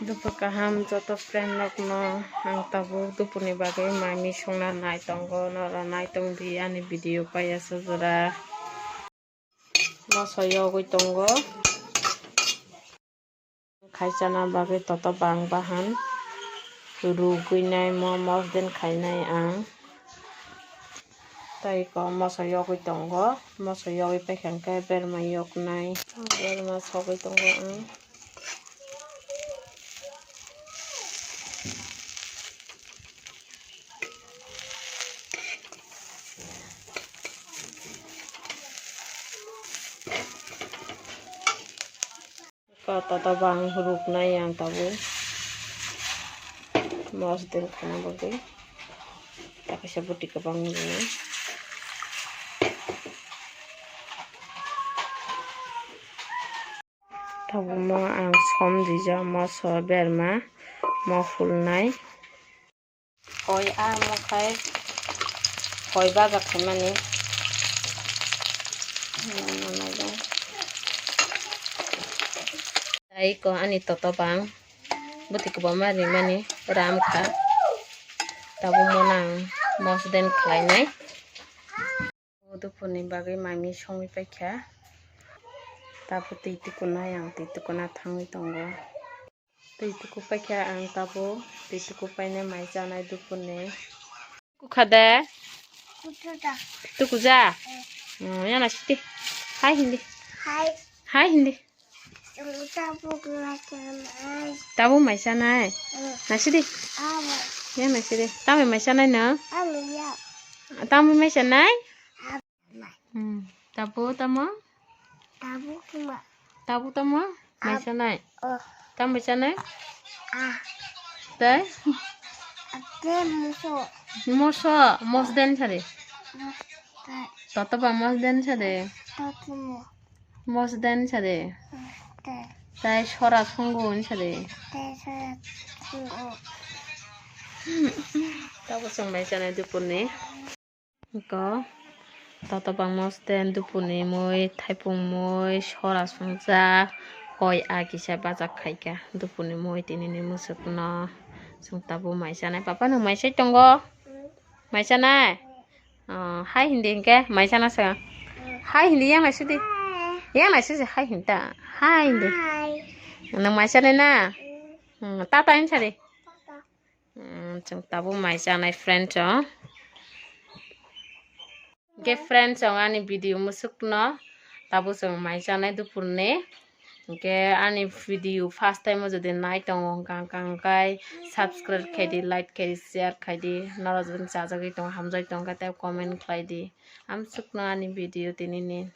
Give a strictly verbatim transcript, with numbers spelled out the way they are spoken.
Dupur kaham joto friend rokno ang tabuk dupurni bagwi mai mui songna nai tongo, norok nai tongdi ani video paiya sujura. Moso yogwi tongo. Khaichana bagwi toto bang bahan rugwi nai mo mosden khainai ang. Tei ko moso yogwi tongo, moso yogwi paikha hwnkhe berma yoknai, berma sogwi tongo ang. Ko toto bang ruknai ang tabuk. Mosden khana bagwi. Takaisa bwtwi kwbang rwnai. Tabukma ang som dijak moso berma mo hulnai. Koi a mo khai koi baja khaimani. Tei ko ani toto bang bwtwi kwbangma rimani ram kha. Tabuk mo nang mosden khlainai. Dupurni bagwi mai mui songwi paikha. Tabuk twi tukunai ang twi tukuna thangwi tongo. Twi tuku paikha ang tabuk twi tuku painai mai chanai dupurni. Kukha de? Kuchuda. Tukuja? Eh. Oh, yana sidi. Hai hindi. Hai. Hai hindi. Tabuk mai chanai. Tabuk mai chanai? Eh. Naisidi. Abo. Yana sidi. Tamai mai chanai no? Abo ya. Tamai mai chanai? Hmm. Tabuk tamo? Tabuk ma. Tabuk tamo? Mai chanai. Oh. Tam mai chanai? Ah. Tei? Ate moso. Moso, mosden sadi. Mosden. Toto ba mosden sadi. Toto mo. Mosden sadi. Mosden. Tei sora sungun sadi. Tei sora sungun. Tabuk chwng mai chanai dupurni. Iko toto bangma sten dupuni mui, thaipung mui, sora sungjak, koi a kisa bajak khaika dupuni mui tinini musukno. Chwng tabuk mai chanai. Papa, nwng mai sai tongo? Mai chanai? Oh, hai hindi hinkhe mai chana sa. Hai hindi yang naisidi. Yang naisidi hai hindi ta. Hai hindi. Nwng mai chanai na? Hmm, tata hin sadi. Hmm, chwng tabuk mai chanai friend chong. Hinkhe friend chong ani video musukno tabuk chwng mai chanai dupurni. Hinkhe ani video first time o jodi nai tongo hwnkha hwnkha hwnkhe subscribe khaidi, like khaidi, share khaidi. Norok jodi chajagwi tongo, hamjagwi tongkha tei comment khlaidi. Amsukno ani video tinini.